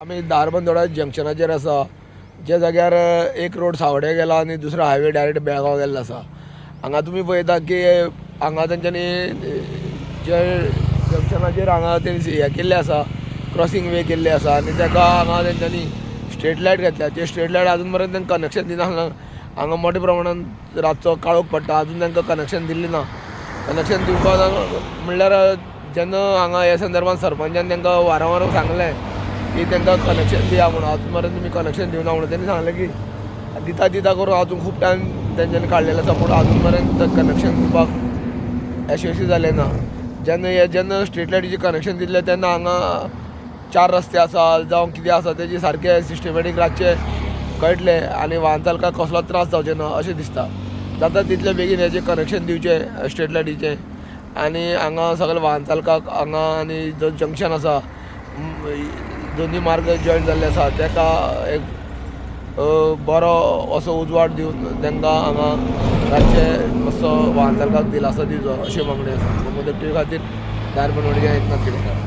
आमी धारबांदोडा जंक्शनाचेर आसा, ज्या जाग्यार एक रोड सावडे गेला आनी दुसरो हायवे डायरेक्ट बेळगांव गेल्लो आसा. हांगा तुमी पळयता की हांगा तेंच्यांनी जे जंक्शनाचेर हांगा तेंणी हें केल्लें आसा, क्रॉसींग वे केल्ले आसा आनी ताका हांगा तेंच्यांनी स्ट्रीट लायट घातल्या. ते स्ट्रीट लायट आजून पर्यंत तांकां कनेक्शन दिना. हांगा मोठ्या प्रमाणान रातचो काळोख पडटा, आजून तांकां कनेक्शन दिल्लें ना. कनेक्शन दिवपाक म्हणल्यार जेन्ना हांगा ह्या संदर्भात सरपंचान तांकां वारंवार सांगलें की तांकां कनेक्शन दिया म्हणून, आजून पर्यंत तुमी कनेक्शन दिवना म्हणून, तेणी सांगलें की दिता दिता करून आजून खूब टायम तेंच्यांनी काडलेलो आसा, पूण आजून पर्यंत कनेक्शन दिवपाक यशस्वी जालें ना. जेन्ना हे जेन्ना स्ट्रीट लायटीचें कनेक्शन दितलें तेन्ना हांगा चार रस्ते आसा जावं कितें आसा तेजे सारके सिस्टमॅटीक रातचे कळटलें आनी वाहन चालकाक कसलोच त्रास जावचे ना अशें दिसता. जाता तितले बेगीन हेजें कनेक्शन दिवचें स्ट्रीट लायटीचें आनी हांगा सगळे वाहन चालकाक हांगा आनी जो जंक्शन आसा, दोनी मार्ग जॉयन जाल्ले आसा, ताका एक बरो असो उजवाड दिवन तांकां हांगा रातचे मातसो वाहन चालकाक दिलासो दिवचो अशी मागणी आसा. गोमंतक टीव्ही खातीर धारबांदोडेच्यान एकनाथ खेडेकार.